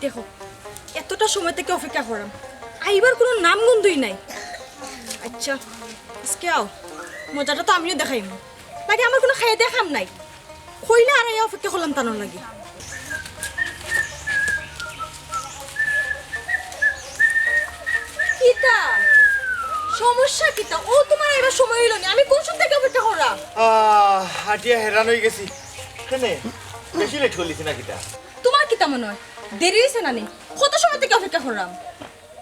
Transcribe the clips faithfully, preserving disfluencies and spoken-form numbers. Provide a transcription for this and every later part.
দেখো, এতটা সময় থাকি অপেক্ষা কররাম, আইবার কুনু নামগন্ধই নাই। আচ্ছা, আইজকে আও, মজাটা তো আমিও দেখাইমু। বাকি আমার কুনু খাইয়া দেয়া কাম নাই, কইলা আর আইয়া অপেক্ষা করলাম তানর লাগি। কিতা? সমস্যা কিতা? ও তুমার আইবার সময় অইলো নি? আমি কুন সময় থাকি অপেক্ষা কররাম? আহ, হাটিয়া হেরান অইগেছি। কেনে? বেশি লেট করিলিছি না কিতা? তুমার কিতা মনো অয়? দেরি অইছে না নি? কত সময় থাকি অপেক্ষা কররাম?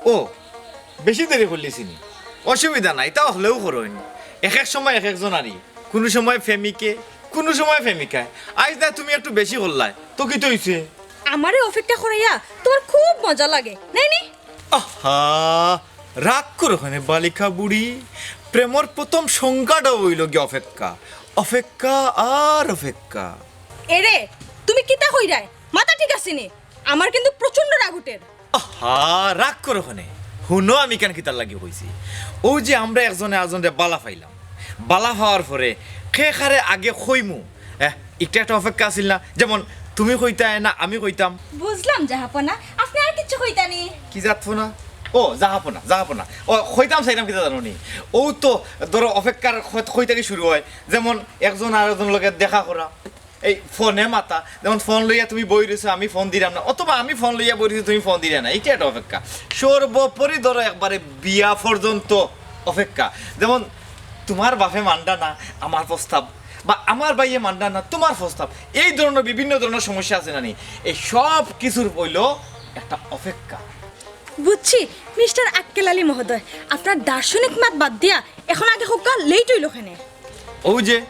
ও, বেশি দেরি করিলিছি নি? অসুবিধা নাই, ইতা অকলেউ করইন। এক এক সময় এক একজন আরি। কুনু সময় প্রেমিকে, কুনু সময় প্রেমিকায়। আইজ না তুমি একটু বেশি করলায়, তো কিতা অইছে? আমারে অপেক্ষা করাইয়া তুমার খুব মজা লাগে, নায় নি? আহা, রাগ করো কেনে বালিকা বুড়ি? প্রেমর প্রথম সংজ্ঞাটা অইলো গি অপেক্ষা। অপেক্ষা আর অপেক্ষা। এরে, তুমি কিতা কইরায়? মাথা ঠিক আছে নি? আমার কিন্তু প্রচণ্ড রাগ উঠের। আহা, রাগ করো কেনে? হুনো, আমি ইখান কিতার লাগি কইছি। অউ যে আমরা একজনে আরজনরে বালা পাইলাম, বালা পাওয়ার পরে কে কারে আগে কইমু, এহ, ইটা একটা অপেক্ষা আছিল না? যেমন তুমি কইতায় না আমি কইতাম। বুঝলাম জাহাপনা, আপনে আর কিচ্ছু কইতা নি? কি জাতপনা? ও, জাহাপনা, জাহাপনা। ও, কইতাম চাইরাম কিতা জানো নি? অউ তো ধরো অপেক্ষার কই-, কই থাকি শুরু অয়, যেমন একজন আরজনর লগে দেখা করা, এই ফোনে মাতা, যেমন ফোন লইয়া তুমি বই রইছো, আমি ফোন দিরাম না, অথবা আমি ফোন লইয়া বই রইছি, তুমি ফোন দিরায় না, ইটা একটা অপেক্ষা। সর্বোপরি ধরো একবারে বিয়া পর্যন্ত অপেক্ষা। যেমন তুমার বাপে মানরা না আমার প্রস্তাব, বা আমার ভাইয়ে মানরা না তুমার প্রস্তাব, এই ধরনর বিভিন্ন ধরনর সমস্যা আছে না নি? এই সব কিছুর অইলো একটা অপেক্ষা। বুঝছি, মিস্টার আক্কেল আলী মহোদয়, আপনার দার্শনিক মাত বাদ দিয়া এখন আগে কউক্কা, লেট অইলো কেনে? অউ যে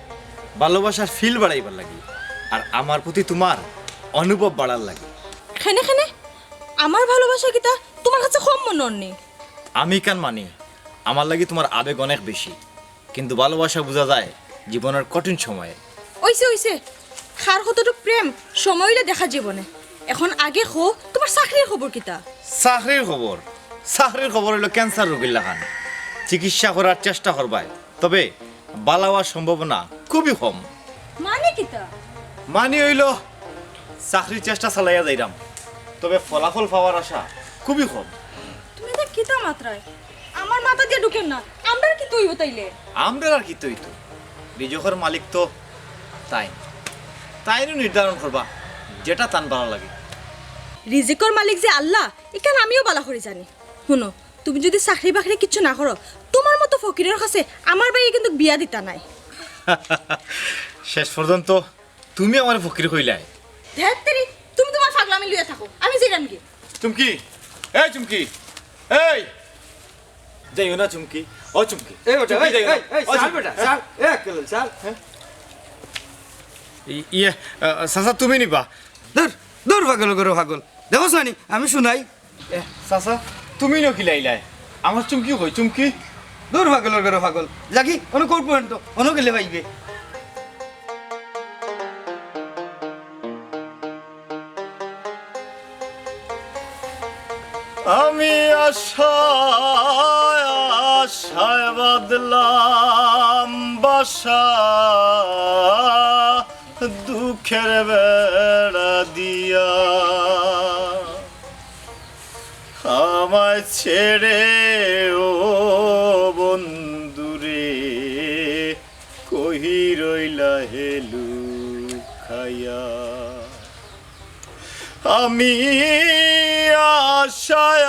ভালোবাসার feel বাড়াইবার লাগি, আর আমার প্রতি তুমার অনুভব বাড়ার লাগি। কেনে কেনে? আমার ভালোবাসা কিতা তুমার কাছে কম মনো অর নি? আমি ইখান মানি, আমার লাগি তুমার আবেগ অনেক বেশি, কিন্তু ভালোবাসা বুঝা যায় জীবনের কঠিন সময়ে। অইছে, অইছে। কার কতটুক প্রেম, সময় অইলে দেখা যাইবো নে। এখন আগে কও, তুমার চাকরির খবর কিতা? চাকরির খবর? চাকরির খবর অইলো ক্যান্সার রোগীর লাখান। চিকিৎসা করার চেষ্টা করবায়, তবে বালা অওয়ার সম্ভাবনা খুবই কম। মানে কিতা? মানে অইলো, চাকরির চেষ্টা চালাইয়া যাইরাম, তবে ফলাফল পাওয়ার আশা খুবই কম। তুমি ইতা কিতা মাতরায়? আমার মাথা দিয়া ঢুকের না। আমরার কিতা অইবো তাইলে? আমরার আর কিতা অইতো? রিজকর মালিক তো তাইন। তাইনউ নির্ধারণ করবা যেটা তান ভালা লাগে। রিজিকর মালিক যে আল্লাহ, ইখান আমিও ভালা করি জানি। হুনো, তুমি যুদি চাকরি-বাকরি কিচ্ছু না করো, তুমার মতো ফকিরর কাছে আমার ভাইয়ে কিন্তু বিয়া দিতা নায়। শেষ পর্যন্ত তুমি আমারে ফকির কইলায়। ধ্যাত্তেরি, তুমি তুমার পাগলামি লইয়া থাকো, আমি যাইরাম গি। চুমকি, এই চুমকি, এই! যাইও না চুমকি, ও চুমকি। এই বেটা, চুমকি, এই, যাইও না। এই, এই, ও চল চুমকি। বেটা, চল। এই আক্কেল, চল। ই-, ইয়ে, আহ, চাচা, তুমি নিবা? দূর, দূর পাগল করে পাগল। দেখো সানি, আমি শুনাই। এ, চাচা, তুমি নু কিলা আইলায়? আমার চুমকি কই, চুমকি? দূর পাগলর ঘরো পাগল। যাগি, অনো কোর্ট পর্যন্ত, অনো গেলে পাইবে। আমি আশায় আশায় বাঁধলাম বাসা, দুঃখের বেড়া দিয়া। আমায় ছেড়ে ও বন্ধুরে, কহি রইলা হে লুকাইয়া। আমি আশায়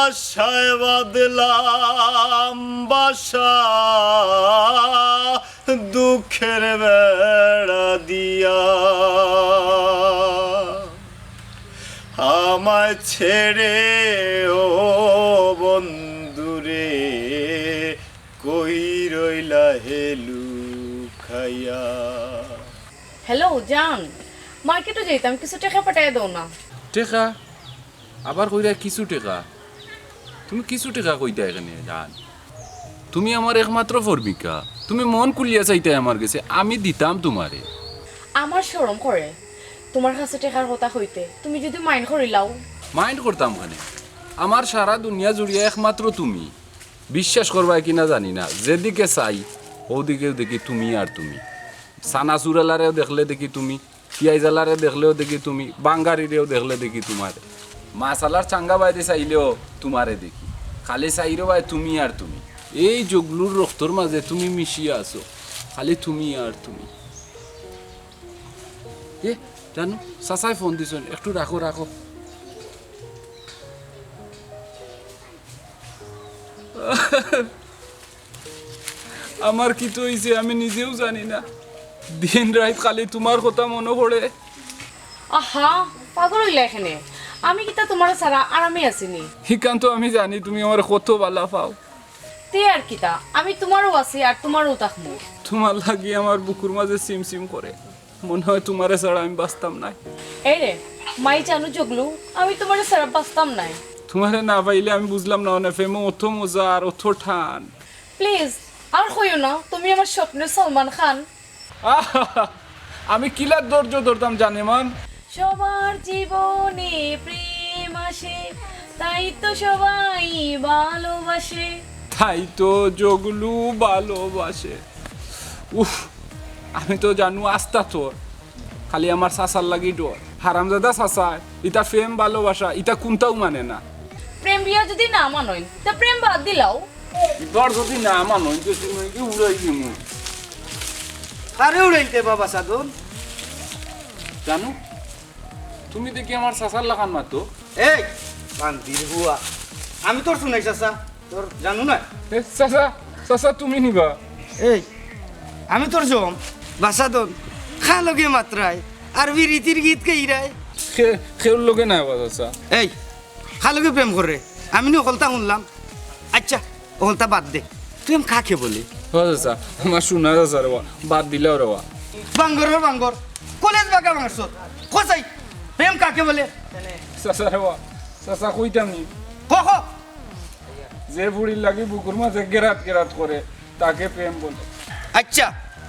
আশায় বাঁধলাম বাসা, দুঃখের বেড়া দিয়া। আমায় ছেড়ে ও বন্ধুরে, কই রইলা হে লুকাইয়া। হ্যালো জান, মার্কেটো যাইতাম, কিছু টেকা পাঠাইয়া দেও না। টেকা? আবার কইরায় কিছু টেকা? তুমি কিছু টেকা কইতায় কেনে জান? তুমি আমার একমাত্র প্রেমিকা, তুমি মন খুলিয়া চাইতায় আমার গেছে, আমি দিতাম তুমারে। আমার শরম করে তুমার কাছে টেকার কথা কইতে, তুমি যুদি mind করিলাও। Mind করতাম কেনে? আমার সারা দুনিয়া জুড়িয়া একমাত্র তুমি। বিশ্বাস করবায় কিনা জানি না, যেদিকে চাই, অউদিকেউ দেখি তুমি আর তুমি। চানাচুর আলারেও দেখলে দেখি তুমি, পিয়াইজ আলারে দেখলেও দেখি তুমি, বাঙ্গারিরেও দেখলে দেখি তুমারে। মাছআলার চাঙ্গা বায়দি চাইলেও তুমারে দেখি। খালি চাইরো বায় তুমি আর তুমি। এই জগলুর রক্তর মাঝে তুমি মিশিয়া আছো। খালি তুমি আর তুমি। এ, জানো, চাচায় ফোন দিছইন, একটু রাখো, রাখো। আমার কিতা অইছে আমি নিজেও জানি না। দিন রাইত খালি তুমার কথা মনো পড়ে। আহা, পাগল অইলা কেনে? আমি কিতা তুমারে ছাড়া আরামে আছি নি? হিখান তো আমি জানি তুমি আমারে কত ভালা পাও। তে আর কিতা, আমি তুমারও আছি আর তুমারও থাকমু। তুমার লাগি আমার বুকুর মাঝে সিমসিম করে। মনে অয় তুমারে ছাড়া আমি বাঁচতাম নায়। এই রে, মাই জানু জগলু, আমি তুমারে ছাড়া বাঁচতাম নায়। তুমারে না পাইলে আমি বুঝলাম না, অনে প্রেমো অত মজা আর অত টান। Please, আর কইও না, তুমি আমার স্বপ্নের সলমান খান। আহা, আমি কিলা ধৈর্য ধরতাম জানেমান। সবার জীবনে প্রেম আসে, তাই তো সবাই ভালোবাসে। তাই তো জগলু ভালোবাসে। উফ, আমি তো জানু আস্তা থর। খালি আমার চাচার লাগি ডর। হারামজাদা চাচা, ইতা প্রেম ভালোবাসা, ইতা কুনটাও মানে না। প্রেম বিয়া যদি না মানইন, তে প্রেম বাদ দিলাও। ইবার যদি না মানইন, তে তুমি কি উড়াই দিমু। কারে উড়াইতে বাবা সাধন? জানু, তুমি দেখি আমার চাচার লাখান মাতো। এই, বান্দির বুয়া। আমি তোর শুনাই চাচা, তোর জানু না? এ, চাচা, চাচা তুমি নিবা? এই, আমি তোর জম, বাসাদন, খা লগে মাতরায়, আর বিরিতির গীত গাইরায়। খে-, খেউর লগে না বা চাচা। এই, খা লগে প্রেম করে, আমি নি হকলতা হুনলাম। আচ্ছা, অকলতা বাদ দে, প্রেম কাকে বলে? ও চাচা, আমার শুনা চাচা রে বা, বাদ দিলাও রে বা। বাঙ্গর রে বাঙ্গর, কলেজ বাগা মারছত। কসাই, প্রেম কাকে বলে? চাচা রে বা, চাচা কইতাম নি? ক, ক। যে ফুড়ির লাগি বুকুর মাঝে গেরাত গেরাত করে, তাকে প্রেম বলে। আচ্ছা,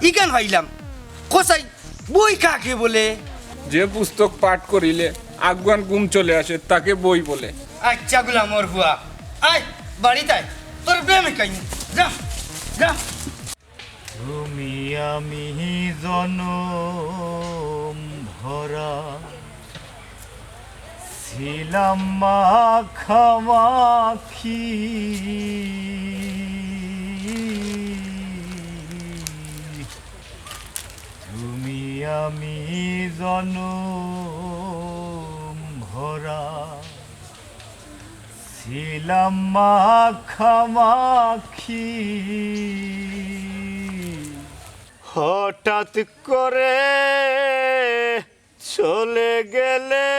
ইখান পাইলাম। কসাই, বই কাকে বলে? যে পুস্তক পাঠ করিলে আগুয়ান ঘুম চলে আসে, তাকে বই বলে। আচ্ছা, গুলামর ফুয়া, আয়, বাড়িত আয়, তোর প্রেম কাহিনী। যা, যা। তুমি আমি জনম ভরা ছিলাম মাখামাখি। তুমি আমি জনম ভরা ছিলাম মাখামাখি। হঠাৎ করে চলে গেলে,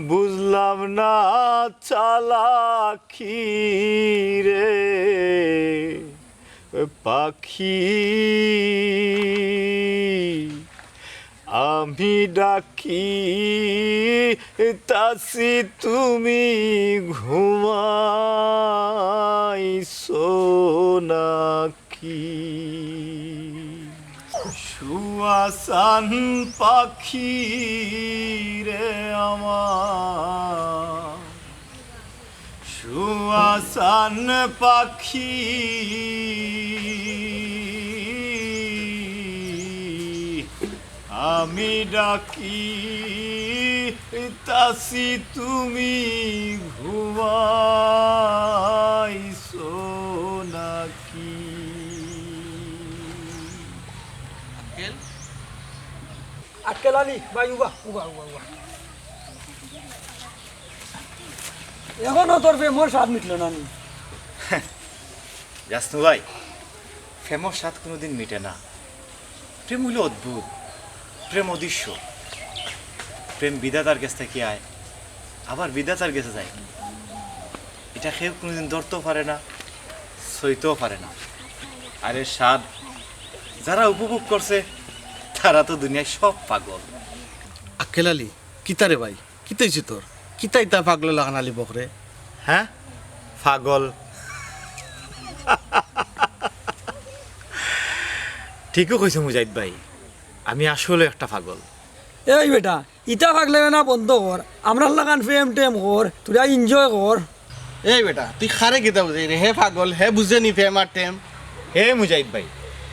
বুঝলাম না চালাকি রে পাখি। আমি ডাকি তাসি, তুমি ঘুমাইছো নাকি? শুয়া চান পাখি রে আমার, শুয়া চান পাখি, আমি ডাকি তাসি, তুমি ঘুমাইছো নাকি? আক্কেল? আক্কেল আলী, ভাই, উবা, উবা, উবা, উবা। এখনো তোর প্রেমর স্বাদ মিটলো না নি? জানো ভাই, প্রেমর স্বাদ কোনোদিন মিটে না। প্রেম অইলো অদ্ভুত, প্রেম অদৃশ্য। প্রেম বিধাতার গেছ থাকি আয়, আবার বিধাতার গেছে যায়। ইটা কেউ কোনোদিন ধরতেও পারে না, ছইতেও পারে না। আর এর স্বাদ যারা উপভোগ করছে, তারা তো দুনিয়ার সব পাগল। আক্কেল আলী, কিতা রে ভাই? কিতা অইছে তোর? কিতা ইতা পাগলর লাখান আলী বকরে? হ্যাঁ? পাগল। ঠিকউ কইছো মুজাহিদ ভাই, আমি আসলে একটা পাগল। এই বেটা, ইতা পাগলামি না বন্ধ কর, আমরার লাখান প্রেম টেম কর, থুড়া enjoy কর। এই বেটা, তুই কারে কিতা বুঝাইরে? হে পাগল, হে বুঝে নি প্রেম আর টেম। হে মুজাহিদ ভাই,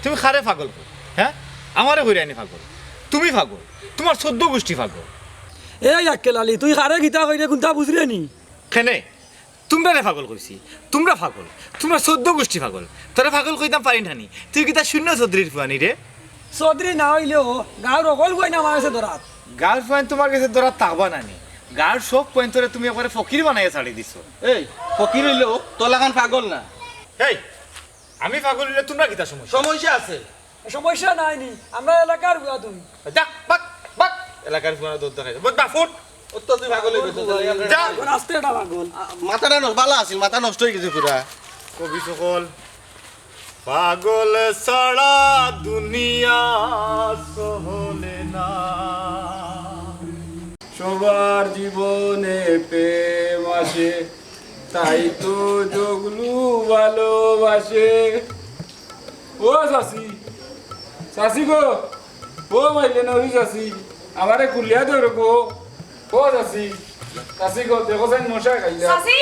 তুমি কারে পাগল কও? হ্যাঁ, আমারে কইরায় নি পাগল। তুমি পাগল, তুমার চৌদ্দ গুষ্টি পাগল। এই আক্কেল আলী, তুই কারে কিতা কইরে কুনতা বুঝরে নি? কেনে? তুমরারে পাগল কইছি, তুমরা পাগল, তুমরার চৌদ্দ গুষ্টি পাগল। তোরে পাগল কইতাম পারি না নি, তুই কিতা শূন্য চৌধুরীর ফুয়া নি রে? চৌধুরী না অইলেও গাঁওর অকল ফুয়াইন আমার গেছে ধরাত। গাঁওর ফুয়াইন তুমার গেছে ধরাত থাকবা না নি? গাঁওর সব ফুয়াইনতরে তুমি একবারে ফকির বানাইয়া ছাড়ি দিছো। এই, ফকির অইলেও তোর লাখান পাগল না। এই, আমি পাগল অইলে তুমরার কিতা সমস্যা? সমস্যা আছে। সমস্যা নাই নি, আমরার এলাকার ফুয়া তুই। যা, বাক, বাক। এলাকার ফুয়া দৌড় দেখাই। বদ বা ফুট। ও তো তুই পাগল অই গেছস, তাহলে আমরা যা। পাগল, আস্তে এটা পাগল। আ, মাথাটা নষ্ট, ভালা আছিল, মাথা নষ্ট অই গেছে পুরা। কবি সকল, পাগল ছাড়া দুনিয়া চলে না। সবার জীবনে প্রেম আসে, তাই তো জগলু ভালোবাসে। ও চাচি, চাচি গো, ও মাইলে নরি চাচি, আমারে কুলিয়া দেও রে গো। ও চাচি, চাচি গো, দেখো চাইন মশা খাইলা। চাচি,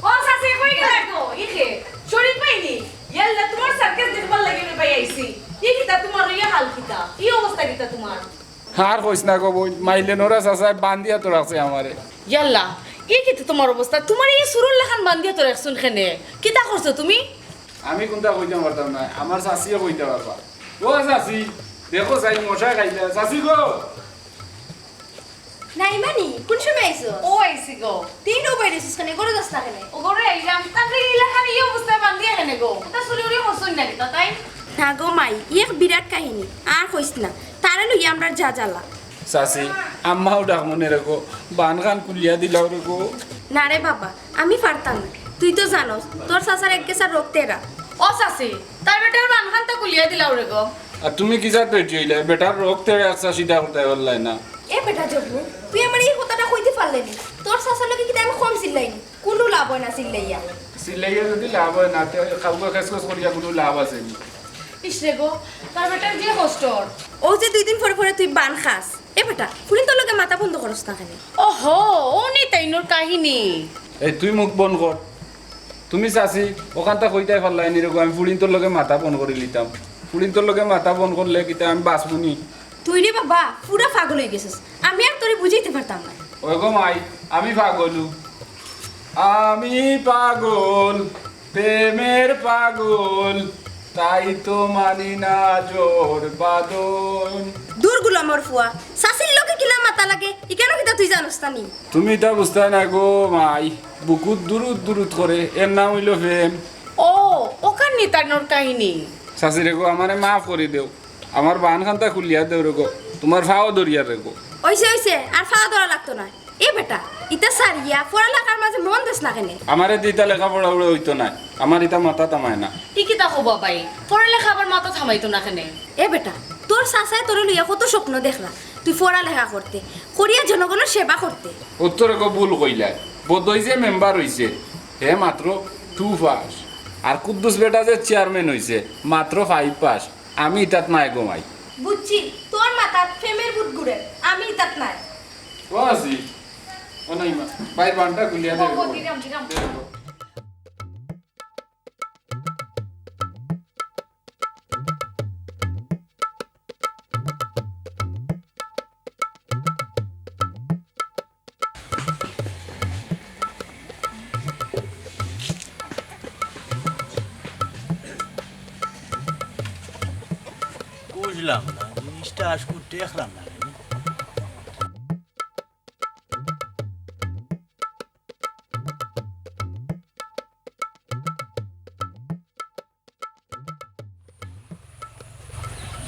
ও চাচি, কই গেলা গো? ইকে, শরীফ ভাই নি? ইয়াল্লা, তুমার সার্কাস দেখবার লাগি আমি ভাই আইছি। ই কিতা তুমার ইয়া হাল কিতা? ই অবস্থা কিতা তুমার? আর কইস না গো বইন, মাইলে নরা চাচায় বান্ধিয়া তো রাখছে আমারে। ইয়াল্লা, ই কিতা তুমার অবস্থা? তুমারে ই চুরর লাখান বান্ধিয়া তো রাখছইন কেনে? কিতা করছো তুমি? আমি কুনতা কইতাম পারতাম না, আমার চাচিয়ে কইতা পারবা। ও চাচি, দেখো চাইন মশা খাইলা। চাচি গো! নাইমা নি, কুন সময় আইছো? ও আইছি গো। তিন ও বাইরে আছিস কেনে, ঘরো যাস না কেনে? ও ঘরো আইলাম, তাতে ইলা খালি ই অবস্থায় বান্ধিয়া কেনে গো? কুনতা চুরি উরি করছইন না কিতা তাইন? না গো মাই, ই এক বিরাট কাহিনী, আর কইস না। তারে লইয়া আমরার যা জ্বালা। চাচি, আম্মাও ডাকমনে রে গো, বানখান কুলিয়া দিলাও রে গো। না রে বাবা, আমি পারতাম না। তুই তো জানোস, তোর চাচার এক গেছার রোগ তেরা। ও চাচি, তার বেটার বানখানতা কুলিয়া দিলাও রে গো। আর তুমি কিজাত বেটি অইলায়, বেটার রোগ তেরা এক চাচিতা করতায় পারলায় না। এ বেটা জগলু, তুই আমারে ই কথাটা কইতে পারলে নি? তোর চাচার লগে কিতা আমি কম চিল্লাই নি? কুনু লাভ অয় না চিল্লাইয়া। চিল্লাইয়া যদি লাভ অয় না, তে কাউকে খেসখস করিয়া কুনু লাভ আছে নি? ইস রে গো, তার বেটার যে কষ্ট। অউ যে দুই দিন পরে পরে তুই বান খাস। এ বেটা, ফুড়িন্তর লগে মাতা বন্ধ করস না কেনে? ওহো, অউ নি তাইনর কাহিনী। এই তুই মুখ বন্ধ কর। তুমি চাচি, অখানতা কইতায় পারলায় নি রে গো, আমি ফুড়িন্তর লগে মাতা বন্ধ করিলিতাম। ফুড়িন্তর লগে মাতা বন্ধ করলে কিতা আমি বাঁচমু নি? তুই রে বাবা, পুরা পাগল অই গেছস। আমি আর তোরে বুঝাইতে পারতাম না। ওই গো মাই, আমি পাগলু। আমি পাগল, প্রেমের পাগল, তাই তো মানি না জোর বাঁধন। দূর গুলামর ফুয়া, চাচির লগে কিলা মাতা লাগে, ইখানও কিতা তুই জানোস না নি? তুমি ইতা বুঝতায় না গো মাই, বুকুত দুরুদ দুরুদ করে, এর নাম অইলো প্রেম। ও, অখান নি তানর কাহিনী। চাচি রে গো, আমারে মাফ করি দেও। আমার বানখানতা খুলিয়া দেও রে গো, তুমার ফাও ধরিয়ার রে গো। অইছে, অইছে, আর ফাও ধরা লাগতো নায়। এ বেটা, ইতা সারিয়া পড়ালেখার মাঝে মন দেস না কেনে? আমারে দি ইতা লেখাপড়া উড়ে অইতো নায়, আমার ইতা মাথাত হামায় না। ই কিতা কও বাবাই, পড়ালেখা আবার মাথাত হামাইতো না কেনে? এ বেটা, তোর চাচায় তোরে লইয়া কত স্বপ্ন দেখরা, তুই পড়ালেখা করতে, করিয়া জনগণর সেবা করতে। অত্ত রে গো ভুল কইলায়, বদই যে মেম্বার অইছে, হে মাত্র টু পাস, আর কুদ্দুস বেটা যে চেয়ারম্যান অইছে, মাত্র ফাইভ পাস। আমি ইতাত নাই গো মাই। বুঝছি, তোর মাথাত প্রেমের ভূত ঘুরে, আমি ইতাত নাই। ও আছি, ও নাই মা, ভাইর বানটা খুলিয়া দে। ও, ও, দিলাম, দিলাম। দে গো। বুঝলাম না, জিনিসটা আজকু দেখলাম না কেনে।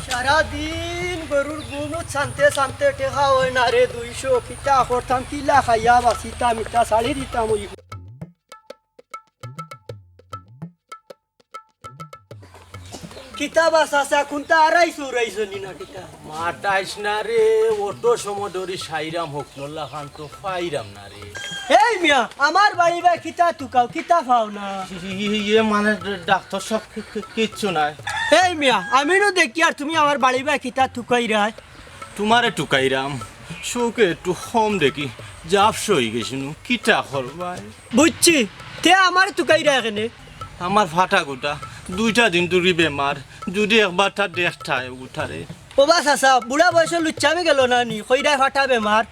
সারাদিন গরুর গুনু ছানতে ছানতে টেকা অয় না রে দুইশো, কিতা করতাম, কিলা খাইয়া বাঁচিতাম, ইতা ছাড়ি দিতাম অই। কিতা বা চাচা, কুনতা আড়াই চৌরাইছো নি না কিতা? মাতাইস না রে, অত সময় ধরি সাইরাম হকলর লাখান তো পাইরাম না রে। এই মিয়া, আমার বাড়ি বায় কিতা তুকাও, কিতা পাও না? ইয়ে মানে ডাক্তার সাব, কি-, কি-, কিচ্ছু নাই। এই মিয়া, আমি নু দেখি আর তুমি আমার বাড়ি বায় কিতা তুকাইরায়? তুমারে তুকাইরাম, চউখে একটু কম দেখি, ঝাপসা অই গেছি নু, কিতা করবায়? বুঝছি, তে আমারে তুকাইরায় কেনে? আমার ফাটা গুটা, দুইটা দিন ধরি বেমার, যদি একবার তার দেখতায় উঠারে। ও বা চাচা, বুড়া বয়সর লুচ্চামি গেল না নি? কইরায় ফাটা বেমার।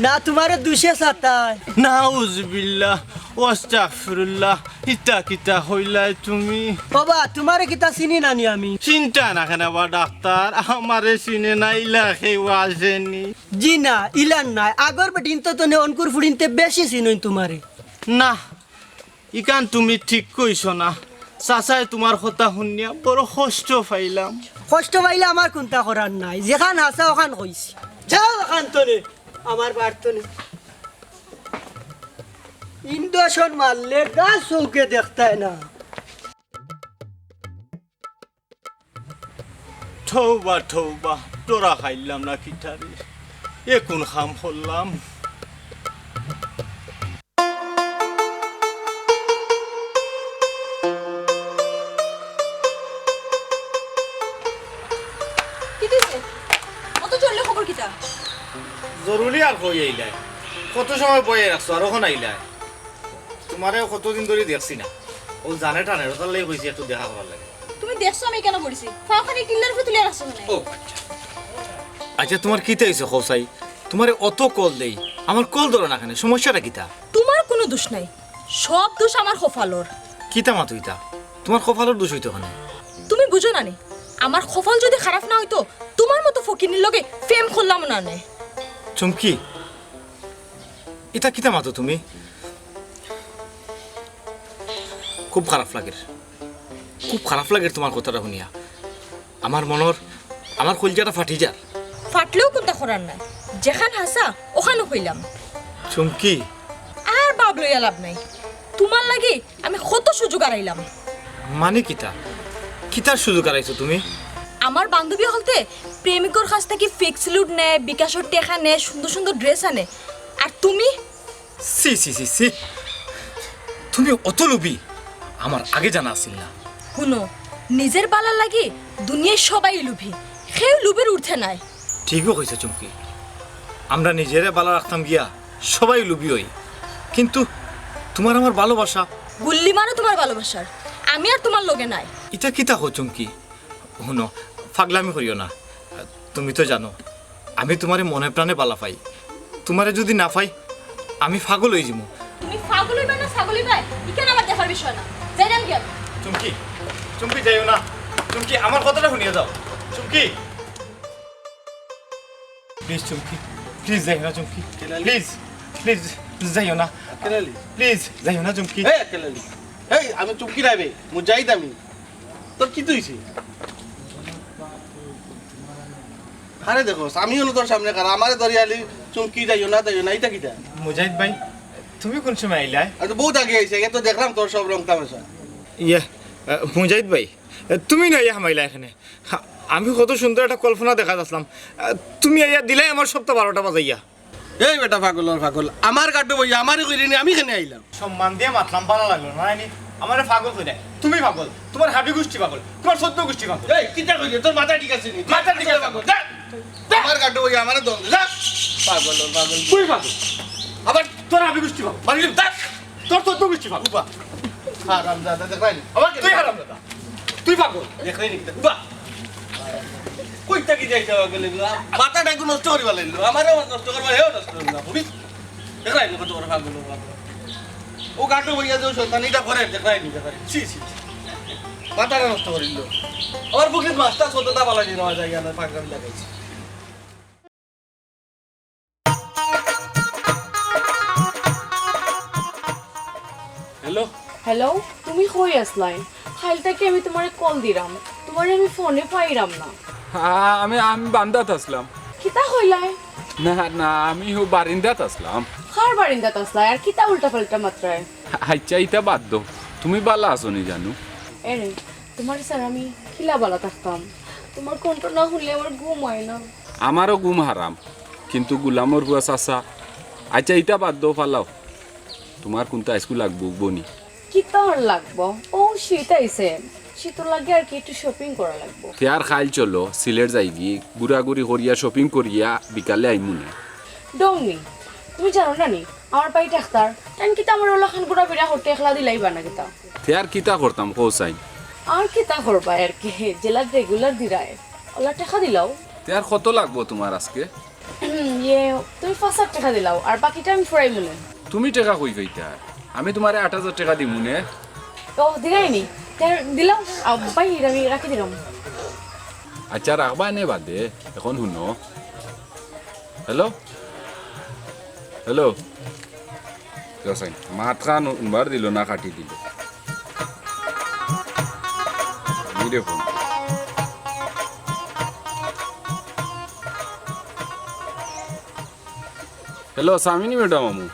না, তুমারে দুষে সাতায়। নাউজুবিল্লাহ, ওয়াস্তাগফিরুল্লাহ, ইতা কিতা কইলায় তুমি? ও বা, তুমারে কিতা চিনি না নি আমি? চিনতা না কেনে বা ডাক্তার, আমারে চিনে না ইলা কেউ আছেনি। জি না, ইলান নায়, আগর বেটিন তো তনে অনকুর ফুড়িন্তে বেশি চিনইন তুমারে। না, ইখান তুমি ঠিক কইছো না। চাচায় তুমার কথা হুনিয়া বড় কষ্ট পাইলাম। কষ্ট পাইলে আমার কুন্তা করার নাই, যেখান হাছা অখান কইছি। যাও অখান তনে, আমার বাড়ি তনে। ইঞ্জেকশন মারলে গাছ চউখে দেখতায় না। তওবা, তওবা, ধরা খাইলাম না কিতারে? এ কুন কাম করলাম? কিতা অইছে? অত জরুরি খবর কিতা? জরুরি আর কই আইলায়? কত সময় বইয়া রাখছো, আর অখন আইলায়? তুমারে কতদিন ধরি দেখছি না। অউ জানে টানে, অতার লাগি কইছি একটু দেখা করার লাগি। তুমি দেখছো আমি কেনে বইছি? পাও খানি টিল্লার উপরে তুলিয়া রাখছো কেনে? ও আচ্ছা। আচ্ছা, তুমার কিতা অইছে কও চাই? তুমারে অত কল দেই, আমার কল ধরো না কেনে? সমস্যাটা কিতা? তুমার কুনু দুষ নাই, সব দুষ আমার কপালর। কিতা মাতো ইতা? তুমার কপালর দুষ অইতো কেনে? তুমি বুঝো না নি, আমার কপাল যদি খারাপ না অইতো, তুমার মতো ফকিনির লগে প্রেম করলাম না নে। চুমকি, ইতা কিতা মাতো তুমি? খুব খারাপ লাগের, খুব খারাপ লাগের তুমার কথাটা হুনিয়া। আমার মনর, আমার কইলজাটা ফাটি যার। ফাটলেও কুন্তা করার নাই, যেখান হাছা অখানউ কইলাম। চুমকি। আর ভাব লইয়া লাভ নাই, তুমার লাগি আমি কত সুযোগ আরাইলাম। মানে কিতা? কিতার সুযোগ আরাইছো তুমি? আমার বান্ধবী অকলতে প্রেমিকর কাছ থাকি ফিক্সড লুট নেয়, বিকাশর টেকা নেয়, সুন্দর সুন্দর ড্রেস আনে, আর তুমি? ছি, ছি, ছি, ছি। তুমি অত লোভী, আমার আগে জানা আছিল না। হুনো, নিজের বালার লাগি দুনিয়ার সবাই লোভী, কেউ লোভের ঊর্ধ্বে নাই। ঠিকউ কইছো চুমকি, আমরা নিজেরে বালা রাখতাম গিয়া সবাই লোভী অই, কিন্তু তুমার আমার ভালোবাসা। গুল্লি মারো তুমার ভালোবাসার, আমি আর তুমার লগে নাই। ইতা কিতা কও চুমকি? হুনো, ফাগলামি করিও না। তুমি তো জানো, আমি তুমারে মনে প্রাণে বালা পাই। তুমারে যদি না পাই, আমি ফাগল অই যিমু। তুমি ফাগল অইবায় না ছাগল অইবায়, ইখান আমার দেখার বিষয় না। যাইরাম গিয়া। চুমকি, চুমকি যাইও না। চুমকি, আমার কথাটা হুনিয়া যাও। চুমকি। প্লিজ চুমকি, প্লিজ যাইও না চুমকি। কেলালি। প্লিজ, প্লিজ যাইও না। কেলালি। প্লিজ যাইও না চুমকি। এ, কেলালি। এই, আমি চুমকি নায় বে, মুজাহিদ আমি। তোর কিতা অইছে? আরে দেখো, আমি অনো তোর সামনে খাড়া, আমারে ধরিয়া আলি চুমকি যাইও না, যাইও না, ইতা কিতা? মুজাহিদ ভাই, তুমি কুন সময় আইলায়? আমি তো বউত আগে আইছি, আগে তো দেখলাম তোর সব রং তামাশা। ইয়ে, আহ, মুজাহিদ ভাই, তুমি না ইয়া হামাইলা এখানে। হা, আমি কত সুন্দর একটা কল্পনা দেখাত আছলাম। আহ, তুমি আইয়া দিলায় আমার সপ্তা বারোটা বাজাইয়া। এই বেটা ফাগলর ফাগল, আমার গাটো বইয়া আমারে কইরে নি, আমি কেনে আইলাম? সম্মান দিয়া মাতলাম, বালা লাগলো না, নায়নি? আমারে ফাগল কইরায়। তুমি ফাগল, তুমার হাবি গুষ্টি ফাগল, তুমার চৌদ্দ গুষ্টি ফাগল। এই, কিতা কইরে? তোর মাথা ঠিক আছে নি? মাথা ঠিক আছে। ফাগল, যা। আমার গাটো বইয়া আমারে দম দে, যা। ফাগলর ফাগল। তুই ফাগল। আবার তোর হাবি গুষ্টি ফাগল। মারি দিমু। যা। তোর চৌদ্দ গুষ্টি ফাগল। উবা। হারামজাদা, দেখরায় নি? আমারে তুই হারামজাদা। তুই ফাগল। দেখরায় নি কিতা? উবা। কই থাকি যাইতা ফাগল এগুলা? মাথাটা একটু নষ্ট করিবার লাগলো। আমারেও নষ্ট করবা, হেও নষ্ট করিবা। বুঝিস? দেখরায় নি কত বড় ফাগল, ফাগল। ও গাটো বইয়া যে শয়তানিটা করে, দেখরায় নি, দেখরায় নি। ছি, ছি, ছি। মাথাটা নষ্ট করিল। আমার বুকে মাছটা ছোটটা বালা দিয়ে নেওয়া যায়, আমার ফাগল লাগাইছে। হ্যালো। হ্যালো, তুমি কই আছলায়? কাইল থাকি আমি তুমারে কল দিরাম, তুমারে আমি ফোনে পাইরাম না। আ-, আমি, আমি বান্দাত আছলাম। কিতা কইলায়? না, না, আমি অউ বারিন্দাত আছলাম। কার বারিন্দাত আছলায়? আর কিতা উল্টা-পাল্টা মাতরায়? আইচ্ছা, ইতা বাদ দেও। তুমি বালা আছো নি জানু? এরে, তুমারে ছাড়া আমি কিলা বালা থাকতাম? তুমার কণ্ঠ না হুনলে আমার ঘুম অয় না। আমারও ঘুম হারাম, কিন্তু গুলামর পুয়া চাচা। আইচ্ছা, ইতা বাদ দেও, ফালাও। তুমার কুন্তা আইজকু লাগবো, বনি? কিতা আর লাগবো? অউ শীত আইছে, শীতর লাগি আর কি একটু shopping করা লাগবো। তে আর কাইল চলো, সিলেট যাইগি, ঘুরাঘুরি করিয়া, shopping করিয়া বিকালে আইমুনে। ঢং নি, তুমি জানো না নি, আমার ভাই ডাক্তার, তাইন কিতা আমারে অলাখান ঘুরাফিরা করতে একলা দিলাইবা না কিতা? তে আর কিতা করতাম কও চাইন? আর কিতা করবায় আর কি, যেলা regular দিরায়, অলা টেকা দিলাও। তে আর কত লাগবো তুমার আজকে? হুম, ইয়ে, তুমি পাঁচ হাজার টেকা দিলাও, আর বাকিটা আমি ফুরাইমুনে। তুমি টেকা কই পাইতায়? আমি তুমারে আট হাজার টেকা দিমুনে। ও, দিরায়নি? তে দিলাও, আ, ভাই, আমি রাখি দিলাম। আচ্ছা, রাখবায়নে বাদে, এখন হুনো। Hello? Hello? মাতখান উনবার দিলো না, কাটি দিলো। এই দেখো। Hello, সামিনী madam আমু।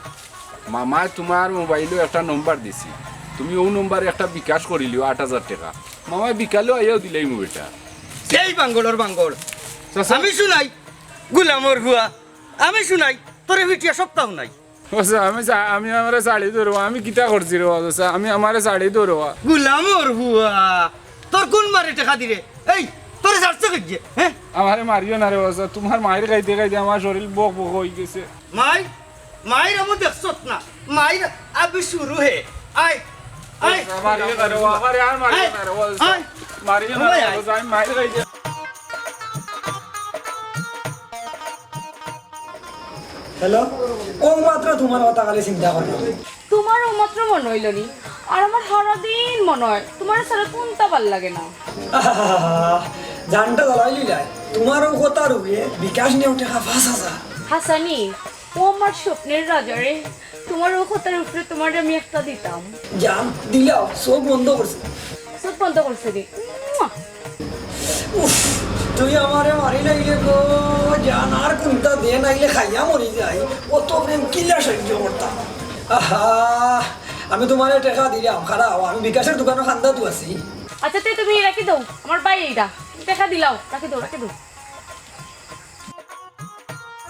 মামায় তুমার mobile-ও একটা নম্বর দিছে, তুমি অউ নম্বরে একটা বিকাশ করিলিও আট হাজার টেকা। মামায় বিকালেও আইয়াও দিলাইমু বেটা। এই বাঙ্গলর বাঙ্গল। চাচা। আমি শুনাই, গুলামর ফুয়া। আমি শুনাই, তোরে পিটিয়া সপ্তাহ নাই। ও চাচা, আমি চা-, আমি আমারে ছাড়ি দেও রে বা, আমি কিতা করছি রে বা, ও চাচা, আমি আমারে ছাড়ি দেও রে বা। গুলামর ফুয়া, তোর কুন মারে টেকা দিরে? এই, তোরে ছাড়ছে কে গিয়ে, হ্যাঁ? আমারে মারিও না রে বা, ও চাচা, তুমার মাইর খাইতে খাইতে আমার শরীর বক বক অইগেছে। মাইর? মাইর আমি দেখছত না, মাইর আবি শুরু হে। আয়, আয়। ও চাচা, মারিও না রে বা, আমারে আর মারিও না রে বা, ও চাচা। আয়। মারিও না রে বা, ও চাচা, আমি মাইর খাইতে Hello? অউ মাত্র তুমার কথা খালি চিন্তা করলাম। তুমার অউ মাত্র মনো অইলো নি? আর আমার হারাদিন মনো অয়, তুমারে ছাড়া কুন্তা ভালা লাগে না। আহা, জানটা জ্বালাইলিলায়। তুমার অউ কথার উপরে বিকাশ নিয়াও টেকা পাঁচ হাজার। হাছা নি, ও আমার স্বপ্নর রাজা রে, তুমার অউ কথার উপরে তুমারে আমি একটা দিতাম। জান, দিলাও, চউখ বন্ধ করছি। চউখ বন্ধ করছে রে। মুয়া। উফ, তুই আমারে মারিলাইলে গো, জান আর কুন্তা দে, নাইলে খাইয়া মরি যাই। অত প্রেম কিলা সহ্য করতাম? আহা, আমি তুমারে টেকা দিলাম, খাড়াও, আমি বিকাশর দোকানো কান্দাত আছি। আচ্ছা, তে তুমি রাখি দেও, আমার ভাই এইটা। টেকা দিলাও, রাখি দেও, রাখি দেও।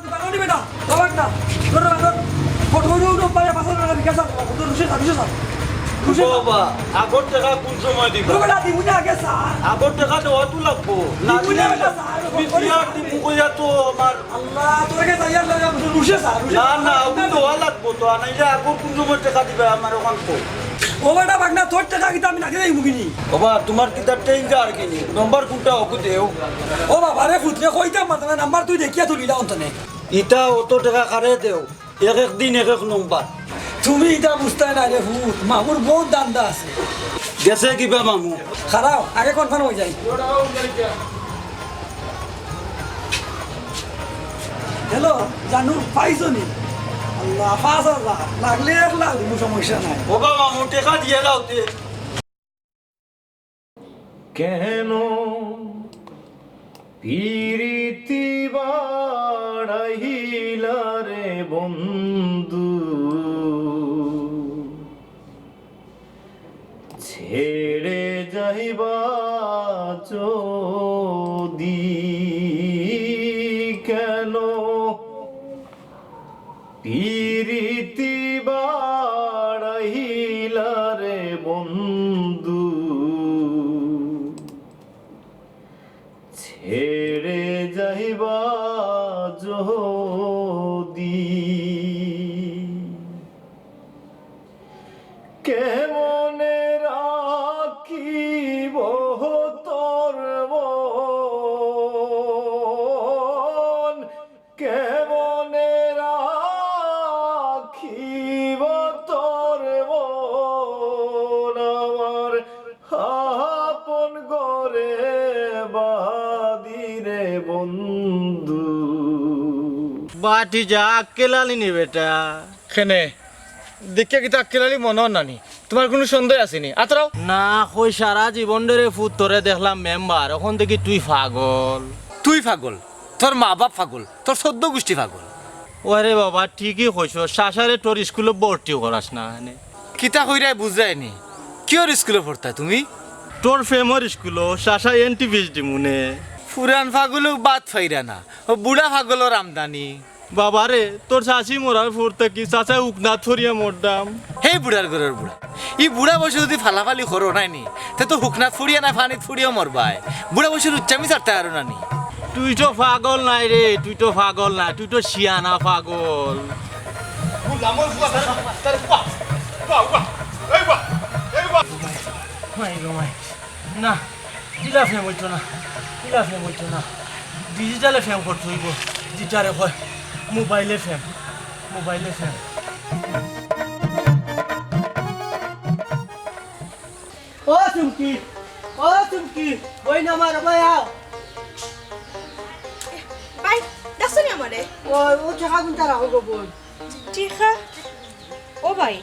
দোকানো নি বেটা, বাবা না। ধর, ধর, ধর। ফটো উঠো, উঠো, পায়ে পাথর লাগা বিকাশ আছে। ধর, রুশে স্যার, রুশে স্যার। রুশে স্যার। বাবা, আগর টেকা কুন সময় দিবা? ধর বেটা, দিমু না আগে স্যার। আগর টেকা দেওয়া তো লাগবো। না দিমু না দিলে বেটা স্যার, তুমি ফোন করি বিয়ার স্যার। দিমু কইয়া তো আমার আল্লাহ, তোর কাছে আইয়ার লাগে, রুশে স্যার, রুশে না, স্যার। না, ওগুন দেওয়া লাগবো তো, আর নাইলে আগর কুন সময় টেকা দিবা আমার অখান কও। ও বেটা, বাগনা, তোর টেকা কিতা আমি নাকে যাইমু কিনি? ওবা, তুমার কিতা ট্রেন যার কিনি? নম্বর কুনটা অগু দেও? ও বাবা রে, ফুতরে কইতাম মাতা না, নাম্বার তুই দেখিয়া তুলিলা অন্তনে। ইতা অত টেকা কারে দেও? এক এক দিন এক এক নম্বর। তুমি ইতা বুঝতায় না রে ফুত, মামুর বউত ধান্দা আছে। গেছে কিবা মামু? খাড়াও, আগে কনফার্ম অই যাই। হ্যালো, জানু, পাইছো নি? আল্লাহ, পাঁচ হাজার। লাগলে এক লাখ দিমু, সমস্যা নাই। ওবা মামু, টেকা দিয়া যাও তে। কেন পিরিতি বাড়াইলা রে বন্ধু, ছেড়ে যাইবা যদি কেন? পিরিতি বাড়াইলা রে বন্ধু, ছেড়ে যাইবা যদি। কেমনে রাখিব তোর মন, কেমনে রাখিব তোর মন, আমার আপন ঘরে বাঁধি রে বন্ধু। বাটি যা আক্কেল আলী নি বেটা। কেনে? দেখিয়া কিতা আক্কেল আলী মনো অর না নি? তুমার কুনু সন্দেহ আছে নি? আতরাও। না, কই সারা জীবন ধরে ফুত তোরে দেখলাম মেম্বার, অখন দেখি তুই পাগল। তুই পাগল? তোর মা বাপ পাগল, তোর চৌদ্দ গুষ্টি পাগল। ওরে বাবা, ঠিকই কইছস, চাচারে তোর ইস্কুলো ভর্তি করাস না কেনে। কিতা কইরায় বুঝরায় নি? কিওর ইস্কুলো পড়তায় তুমি? তোর প্রেমর ইস্কুলো, চাচায় এন্ট্রি ফিস দিমুনে। পুরান পাগলেও বাদ পাইরা না, অউ বুড়া পাগলর আমদানি। বাবারে, তোর চাচি মরার পর থাকি চাচায় হুকনাত পড়িয়া মররাম। হেই বুড়ার ঘরর বুড়া, ই বুড়া বয়সে যুদি ফালাফালি করো নায় নি, তে তো হুকনাত পড়িয়া নায়, পানিত পড়িয়াও মরবায়। বুড়া বয়সে লুচ্চামি ছাড়তায় পারো না নি। তুই তো পাগল নায় রে, তুই তো পাগল নায়, তুই তো শিয়ানা পাগল। মাই গো মাই। না, ইলা প্রেম অইতো না, ইলা প্রেম অইতো না। ডিজিটালে প্রেম করতে অইবো, যেটারে কয় মোবাইলে প্রেম, মোবাইলে প্রেম। ও চুমকি, ও চুমকি, বইন আমার, ভাই আও। ভাই, ডাকছো নি আমারে? ও, ও টেকাগুনতা রাখো গো বইন। টেকা? ও ভাই,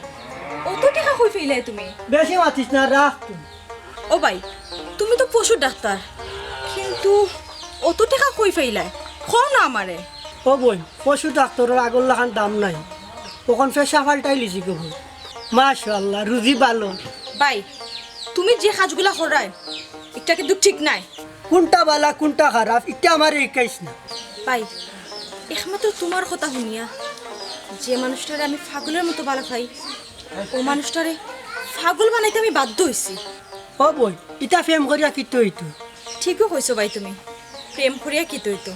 অত টেকা কই পাইলায় তুমি? বেশি মাতিস না, রাখ তুই। ও ভাই, তুমি তো পশু ডাক্তার, কিন্তু অত টেকা কই পাইলায়? কও না আমারে। ও বইন, পশু ডাক্তারর আগর লাখান দাম নাই, অখন পেশা পাল্টাইলিছি গো বইন। মাশাআল্লাহ, রুজি ভালা। ভাই, তুমি যে কাজগুলা কররায়, ইটা কিন্তু ঠিক নায়। কুনটা ভালা, কুনটা খারাপ, ইটা আমারে হিকাইস না। ভাই, একমাত্র তুমার কথা হুনিয়া যে মানুষটারে আমি পাগলর মতো ভালা পাই, অউ মানুষটারে পাগল বানাইতে আমি বাধ্য অইছি। ও বইন, ইতা প্রেম করিয়া কিতা অইতো? ঠিকউ কইছো ভাই তুমি, প্রেম করিয়া কিতা অইতো?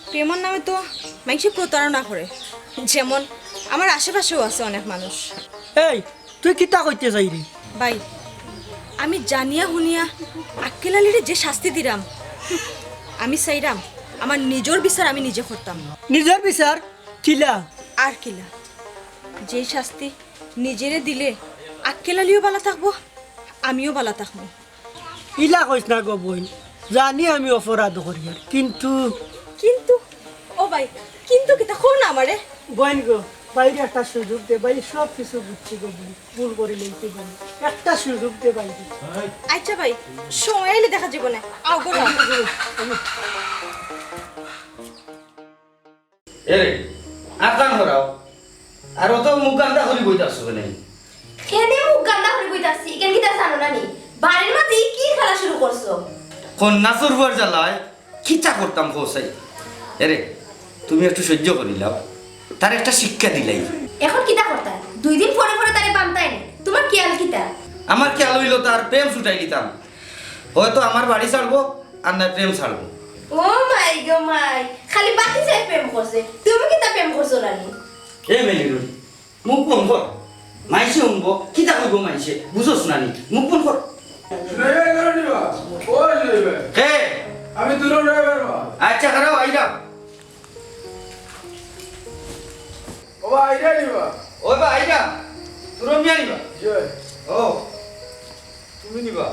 প্রেমর নামে তো মাইনষে প্রতারণা করে, যেমন আমার আশেপাশেও আছে অনেক মানুষ। এই, তুই কিতা কইতে চাইরে? ভাই, আমি জানিয়া হুনিয়া আক্কেল আলীরে যে শাস্তি দিরাম, আমি চাইরাম আমার নিজর বিচার আমি নিজে করতাম। নিজর বিচার? কিলা? আর কিলা? যেই শাস্তি নিজেরে দিলে আক্কেল আলীও ভালা থাকবো, আমিও ভালা থাকমু। ইলা কইস না গো বইন, জানি আমি অপরাধ করিয়ার, কিন্তু কিন্তু, ও ভাই, কিন্তু কিতা কও না আমারে? বইন গো, ভাইরে একটা সুযোগ দে, ভাই সব কিছু বুঝছি গো বইন, ভুল করিলিছি বইন, একটা সুযোগ দে ভাইরে। আচ্ছা ভাই, সময় আইলে দেখা যাইবো নে, আও গো, আও। এরে, আর কান হরাও। আর অত মুখ গান্দা করি বইতে আছো কেনে? কেনে মুখ গান্দা করি বইতে আছি, ইখান কিতা জানো না নি? বাড়ির মাঝে কি খেলা শুরু করছো? কন্যা চুরবার জ্বালায় কিতা করতাম কও চাই? এরে, তুমি একটু সহ্য করিলাও, তার একটা শিক্ষা দিলাই। এখন কিতা করতায়? দুই দিন পরে পরে তারে বানতায় নি, তুমার খেয়াল কিতা? আমার খেয়াল অইলো তার প্রেম ছুটাই দিতাম, হয়তো আমার বাড়ি ছাড়বো, আর না প্রেম ছাড়বো। ও মাই গো মাই, খালি বাকি যে প্রেম করছে, তুমি কিতা প্রেম করছো না নি? এ মেলিনুরি, মুখ বন্ধ কর। মাইনষে হুনবো, কিতা কইবো মাইনষে? বুঝোস না নি? মুখ বন্ধ কর। ড্রাইভার করে নিবা? ও ড্রাইভার। কে? আমি দুরো ড্রাইভার বা। আচ্ছা, খারাপ, আইরা। ও বা, আইরা নিবা? ও বা, আইরা। দুরো মিয়া নিবা? জি। ও, তুমি নিবা?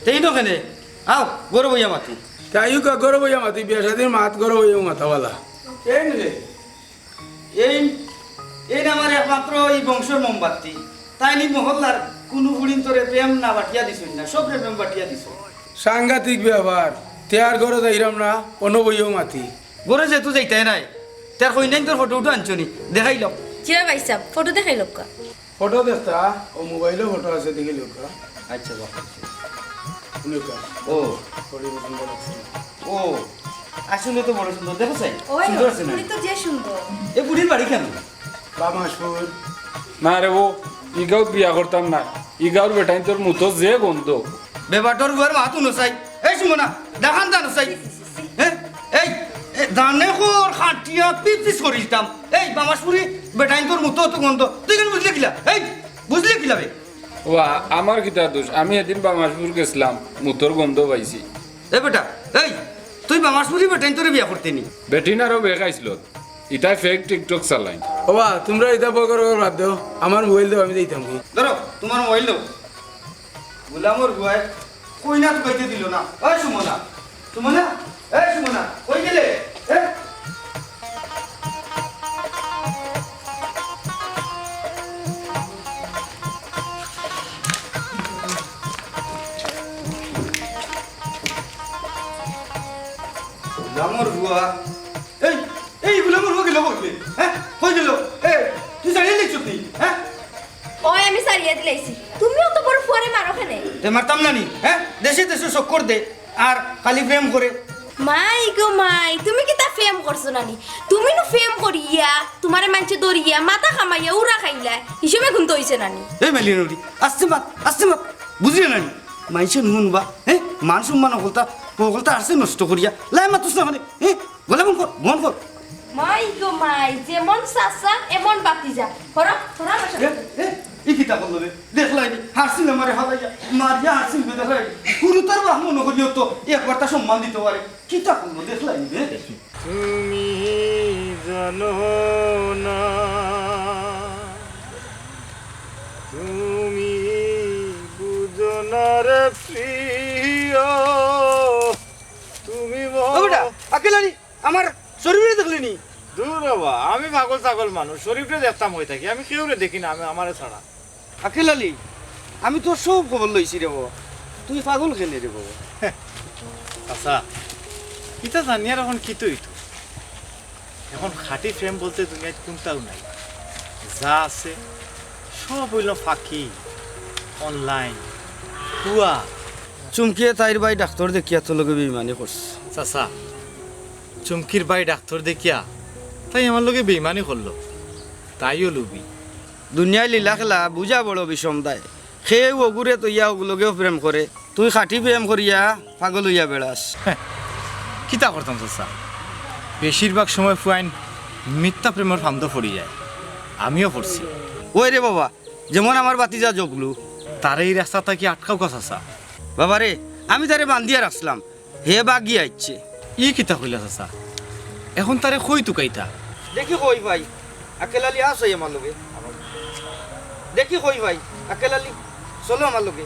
তেই নু কেনে? আও, গরো বইয়া মাতি। তাইও কা গরো বইয়া মাতি, বিয়া শাদির মাত গরো বইয়া মাতা বালা। এই নে। এই, এই আমার একমাত্র ই বংশর মোমবাতি। তাইন ই মহল্লার কুনু ফুড়িন্তরে প্রেম না বাটিয়া দিছইন না, সবরে প্রেম বাটিয়া দিছইন। সাংঘাতিক ব্যাপার। তে আর গরো যাইরাম না, অনো বইয়াউ মাতি। গরো যেহেতু যাইতায় নায়, তে আর কইনাইন্তর ফটো উটো আনছো নি? দেখাইলাও। জি অয় ভাইসাব, ফটো দেখাইলাউক্কা। ফটো দেখতা, অউ মোবাইলো ফটো আছে, দেখিলাউক্কা। আচ্ছা, বাহ। হুনিউক্কা। ও। ফটো পছন্দ লাগছে। ও, আসলে তো বড় সুন্দর, দেখো চাই। ওই, সুন্দর আছে না? ফুড়ি তো যে সুন্দর। এ ফুড়ির বাড়ি কেনে? বামাসপুর। না রে বো, ই গাউত বিয়া করতাম না। ই গাউর বেটাইন্তর মুতর যে গন্ধ। বেবাটর গুয়ার মাত হুনো চাই। এই সুমনা, দেখান জানো চাই। হ্যাঁ? এই, এ, দানে কর খাটিয়া পিস পিস করি দিতাম। এই, বামাসপুরি বেটাইন্তর মুতো অত গন্ধ। তুই কেনে বুঝলে কিলা? এই, বুঝলে কিলা বে? ওয়া, আমার কিতা দোষ? আমি এদিন বামাসপুর গেছলাম, মুতর গন্ধ পাইছি। এ বেটা, এই, তুই বামাসপুরি বেটাইন্তরে বিয়া করতে নি? বেটিন আরো বেক আইছলত। ইতায় fake TikTok চালাইন। ওবা, তুমরা ইতা বকর বকর বাদ দেও। আমার মোবাইল দেও, আমি যাইতাম কি। ধরো, তুমার মোবাইল দেও। গোলামর গুয়ায় কইনা তুকাইতে দিল না। ওই সুমনা, সুমনা, এই সুমনা, কই গেলে? এ? গোলামর গুয়া। এই, এই গোলামর গুয়া গেল কই? হ্যাঁ? কই গেল? এই, তুই ছাড়িয়ে দেখছিস নি? হ্যাঁ? ওই আমি ছাড়িয়া দিলাইছি। তুমি অত বড় ফুয়ারে মারো কেনে? তে মারতাম না নি, হ্যাঁ? দেশে দেশে চক্কর দে, আর খালি প্রেম করে। মাই গো মাই, তুমি কিতা প্রেম করছো না নি? তুমি নু প্রেম করিয়া, তুমারে মাইনষে ধরিয়া, মাথা কামাইয়া, উড়া খাইলা, হিসাবে গুনতে অইছে না নি? এই মেলিনুরি, আস্তে মাত, আস্তে মাত, বুঝলে না নি? মাইনষে নুন বা, হ্যাঁ? মান সম্মান হকলতা, হকলতা আছে নষ্ট করিয়া, লাই মাতুস না মানে, হ্যাঁ? গলা বন্ধ কর, বন্ধ কর। মাই গো মাই, যেমন চাচা, এমন বাতিজা। হরো, হরো আমার সাথে। এ, এ, ই কিতা করলো রে? দেখলায়নি? হারছিল আমারে হালাইয়া, মারিয়া হারছিল রে, দেখলায়নি? গুরুতর বাহ মনে করিও তো, একবার তা সম্মান দিতে পারে। কিতা করলো? দেখলায়নি রে? তুমি জানো না, তুমি বুঝো না রে প্রিয়, তুমি ও বেটা, আকেল আলী, আমার শরীফরে দেখলিনি? দূর বাবা, আমি পাগল ছাগল মানুষ, শরীফরে দেখতাম অই থাকি, আমি কেউরে দেখি না, আমি আমারে ছাড়া। আকেল আলী, আমি তোর সব খবর লইছি রে বাবা, তুই পাগল কেনে রে বাবা? আচ্ছা, ইতা জানিয়ার এখন কিতা অইতো? এখন খাঁটি প্রেম বলতে দুনিয়াত কুনটাও নাই, যা আছে সব অইলো ফাঁকি, অনলাইন, হুয়া। চুমকিয়ে তাইর ভাই ডাক্তর দেখিয়া তোর লগে বেইমানি করছে। চাচা, চুমকির ভাই ডাক্তর দেখিয়া তাই আমার লগে বেইমানি করলো, তাইও লুবি। দুনিয়ার লীলা খেলা বুঝা বড় বিষম দায়। কেউ অগুরে তইয়া অগুর লগেও প্রেম করে, তুই খাঁটি প্রেম করিয়া পাগল অইয়া বেড়াস। কিতা করতাম চাচা, বেশিরভাগ সময় ফুয়াইন মিথ্যা প্রেমর ফান্দো পড়ি যায়, আমিও পড়ছি। ওই রে বাবা, যেমন আমার ভাতিজা জগলু। তারে ই রাস্তা থাকি আটকাউক্কা চাচা। বাবা রে, আমি তারে বান্ধিয়া রাখছিলাম, হে বাগিয়া আইছে। ই কিতা কইলা চাচা? এখন তারে কই তুকাইতা? দেখি কই ভাই, আকেল আলী আছইন আমার লগে। দেখি কই ভাই, আকেল আলী, চলো আমার লগে।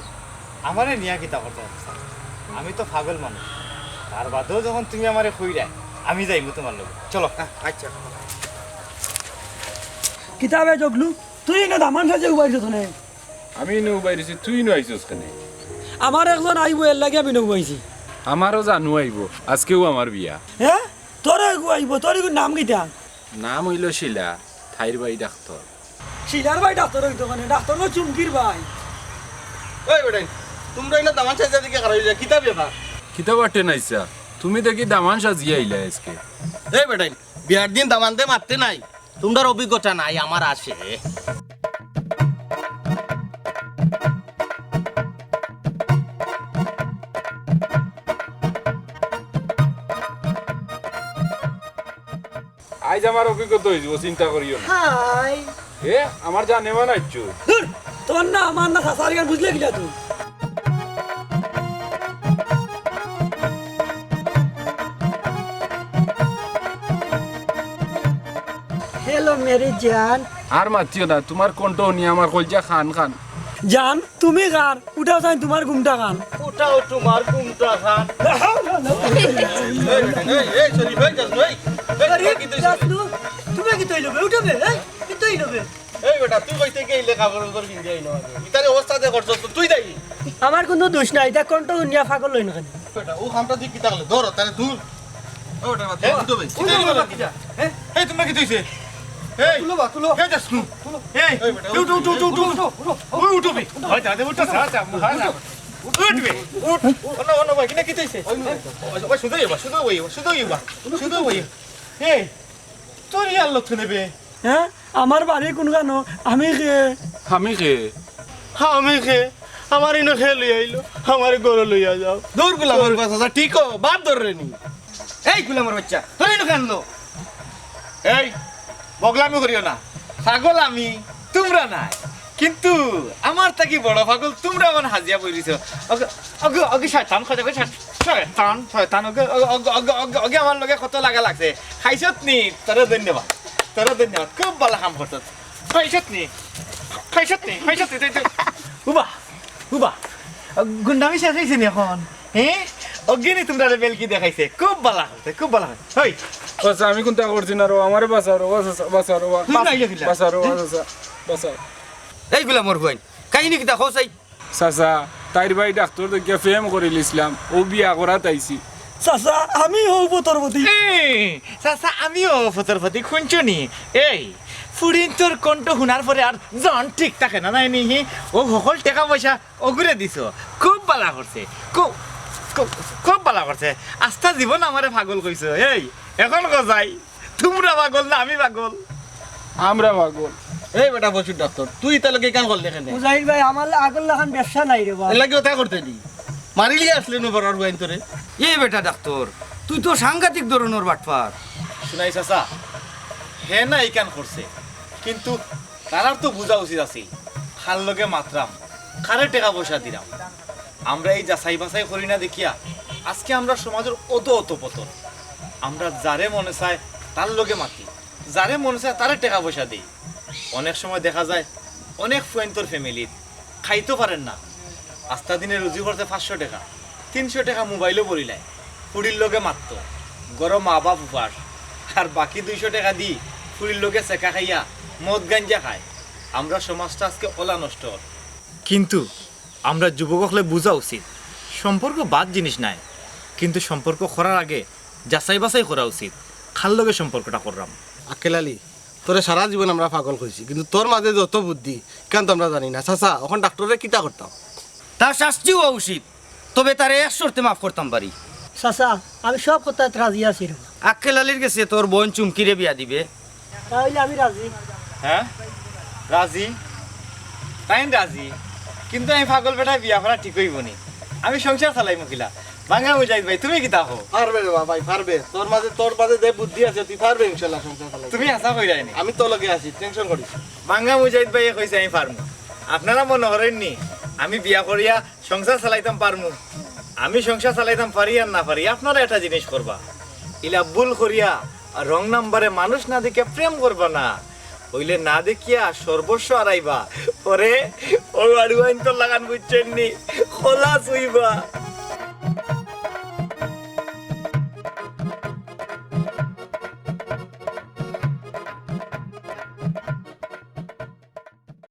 আমারে নিয়া কিতা করতায় চাচা? আমি তো পাগল মানুষ। তার বাদেও যখন তুমি আমারে কইরায়, আমি যাইমু তুমার লগে। চলো। আ-, আচ্ছা। কিতা বে জগলু, তুই ইনো দামান সাজিয়া উবাইছস কেনে? আমি ইনো উবাইছি, তুই ইনো আইছস কেনে? আমার একজন আইবো, এরলাগি আমি ইনো উবাইছি। আমারও জানু আইবো, আইজকেউ আমার বিয়া। হে? তোর এগু আইবো, তোর এগুর নাম কিতা? নাম অইলো শিলা, তাইর ভাই ডাক্তর। শিলার ভাই ডাক্তর অইতো কেনে? ডাক্তর অইলো চুমকির ভাই। ওই বেটাইন, তুমরা ইনো দামান সাজিয়া দেখি খাড়া অইযায়, কিতা ব্যাপার? কিতা বাটে নাইছা? তুমি দেখি দামান সাজিয়া আইলায় আইজকে। এই বেটাইন, বিয়ার দিন দামান্দে মাততে নাই। তুমরার অভিজ্ঞতা নাই, আমার আছে। আইজ আমার অভিজ্ঞতা অইযিবো, চিন্তা করিও না। হাই। এ, আমার জানে বানাইছো। ধুর, তোর না আমার না চাচার গান বুঝলে কিলা তুই? হ্যালো মেরি জান। আর মাতিও না, তুমার কণ্ঠ হুনি আমার কইলজা খান খান। জান, তুমি কার? উঠাও চাই তুমার ঘুমটা খান। উঠাও তুমার ঘুমটা খান। এই, এই, এই, sorry, ভাই, যাস না, এই। এই, আরে, তুই কি তুই যাস না? তুমি কিতা অইলো বে? উঠো বে, এই, কিতা অইলো বে? এই বেটা, তুই কইতে গেলে কাপড় উপর পিন্দি আইলো আগে। ইতারে অবস্থা যে করছস তো তুই দায়ী। আমার কুনু দোষ নাই, ইতা কণ্ঠ হুনিয়া পাগল অইন কেনে? বেটা, ও খামটা তুই কিতা করলে? ধর, তাহলে তুই। ও বেটা, বাদ দে, হ্যাঁ? উঠো ভাই। উঠো, উঠো, বাদ দে। হ্যাঁ? এই, তুমরা কিতা অইছে? এই, তুলো বা, তুলো। এই, যাস নু। তুলো। এই, এই বেটা, এই, উঠো, উঠো, উঠো, উঠো, উঠো। উঠো, উঠো। ওই, উঠো বে। ওই, দাদা, উঠো, স্যার, স্যার, স্যার। উঠো বে, উঠ। অন্য, অন্য ভাই, কিনা কিতা অইছে? ওই, ওই, ওই, শুধু ইবা, শুধু ইবা, শুধু ইবা, শুধু ইবা। এই, তোর ইয়ার লোক শুনে বে। হ্যাঁ? আমার বাড়ি কুনখানো? আমি কে? আমি কে? আমি কে? আমার ইনো কে লইয়া আইলো? আমার ঘরো লইয়া যাও। দূর গুলামর বাচ্চা, চাচা, ঠিক ও, বাদ ধর রে নি। এই গুলামর বাচ্চা, তোর ইনো কেন লো? এই, বগলামি করিও না। পাগল আমি, তুমরা নায়। কিন্তু আমার থাকি বড় পাগল তুমরা অখন হাজিয়া বইরিছো। ওকে, ওকে, ওকে, শয়তান, খোদা, ওকে, শয়তান, শয়তান, শয়তান, ওকে, ওকে, ওকে, ওকে, ওকে, ওকে, আমার লগে কত লাগা লাগছে। খাইছত নি? তোরে ধন্যবাদ। তোরে ধন্যবাদ। খুব ভালা কাম করছত। খাইছত নি? খাইছত নি? খাইছত নি? তুই, তুই, উবা, উবা। গুন্ডামি শেষ অইছে নি অখন? হ্যাঁ? অজ্ঞানী তুমরারে বেলকি দেখাইছে। খুব ভালা করছে, খুব ভালা করছে। হই। আচ্ছা, আমি কুনতা করছি না রে, আমারে বাঁচাও রে, বাঁচাও, বাঁচাও রে, তুই নাই দেখিলা? বাঁচাও রে, হ্যাঁ? বাঁচাও, বাঁচাও। এই গুলামর ফুয়াইন, কাহিনী কিতা কও চাই? চাচা, তাইর ভাই ডাক্তর দেখিয়া প্রেম করিলিছলাম, অউ বিয়া করাত আইছি। চাচা, আমি অউ ফথরপতি। এ, চাচা, আমি অউ ফথরপতি, হুনছো নি? এই, ফুড়িন্তর কণ্ঠ হুনার পরে আর জান ঠিক থাকে না, নায় নি? হি, অউ হকল টেকা পয়সা অগুরে দিছো, খুব ভালা করছে, খুব, খুব, খুব ভালা করছে। আস্তা জীবন আমারে পাগল কইছো। এই, অখন গজাই। তুমরা পাগল না আমি পাগল? আমরা পাগল। এই বেটা প্রচুর ডাক্তর, তুই ইতার লগে ইখান করলে কেনে? মুজাহিদ ভাই, আমার আগর লাখান ব্যবসা নাই রে বা। এর লাগি ওটা করতে দি। মারিলিয়া আছলে নু বড় ফুয়াইন্তরে। এই বেটা ডাক্তর, তুই তো সাংঘাতিক ধরনর বাটপার। শুনাই চাচা, হে না ইখান করছে, কিন্তু তারার তো বুঝা উচিত আছিল। কার লগে মাতরাম, কারে টেকা পয়সা দিরাম। আমরা এই যাচাই বাছাই করি না দেখিয়া আজকে আমরার সমাজর অত অত পতন। আমরা যারে মনে চায় তার লগে মাতি, যারে মনে চায় তারে টেকা পয়সা দেই। অনেক সময় দেখা যায় অনেক ফুয়াইন্তর ফ্যামিলিত খাইতো পারের না, আস্তা দিনে রুজি করতে পাঁচশো টেকা, তিনশো টেকা মোবাইলো ভরিলায়, ফুড়ির লগে মাততো, ঘরো মা বাপ উপাস, আর বাকি দুইশো টেকা দি ফুড়ির লগে সেকা খাইয়া মদ গাঞ্জা খায়। আমরা সমাজটা আজকে অলা নষ্ট অর। কিন্তু আমরা যুবক অকলে বুঝা উচিত, সম্পর্ক বাদ জিনিস নায়, কিন্তু সম্পর্ক করার আগে যাচাই বাছাই করা উচিত, কার লগে সম্পর্কটা কররাম। আক্কেল আলী, তোরে সারা জীবন আমরা পাগল কইছি, কিন্তু তোর মাঝে যত বুদ্ধি, ইখান তো আমরা জানি না। চাচা, অখন ডাক্তররে কিতা করতাম? তার শাস্তি হওয়া উচিত, তবে তারে এক শর্তে মাফ করতাম পারি। চাচা, আমি সব কথাত রাজি আছি রে। আক্কেল আলীর গেছে তোর বোন চুমকিরে বিয়া দিবে। তাইলে আমি রাজি। হ্যাঁ, রাজি? তাইন রাজি, কিন্তু আমি পাগল বেটায় বিয়া করা ঠিক অইবো নি। আমি সংসার চালাইমু কিলা? বাঙ্গা মুজাহিদ ভাই, তুমি কিতা কও? পারবে রে বা ভাই, পারবে। তোর মাঝে, তোর মাঝে যে বুদ্ধি আছে, তুই পারবে ইনশাল্লাহ সংসার চালাইতে। তুমি হাছা কইরায় নি? আমি তোর লগে আছি, টেনশন করিস না। বাঙ্গা মুজাহিদ ভাইয়ে কইছে আমি পারমু। আপনারা মনে করইন নি আমি বিয়া করিয়া সংসার চালাইতাম পারমু? আমি সংসার চালাইতাম পারি আর না পারি, আপনারা একটা জিনিস করবা, ইলা ভুল করিয়া আর রং নাম্বারে মানুষ না দেখিয়া প্রেম করবা না, অইলে না দেখিয়া সর্বস্ব হারাইবা। পরে ও আড়ুয়াইন্তর লাখান বুঝছইন নি, খোলা ছুইবা।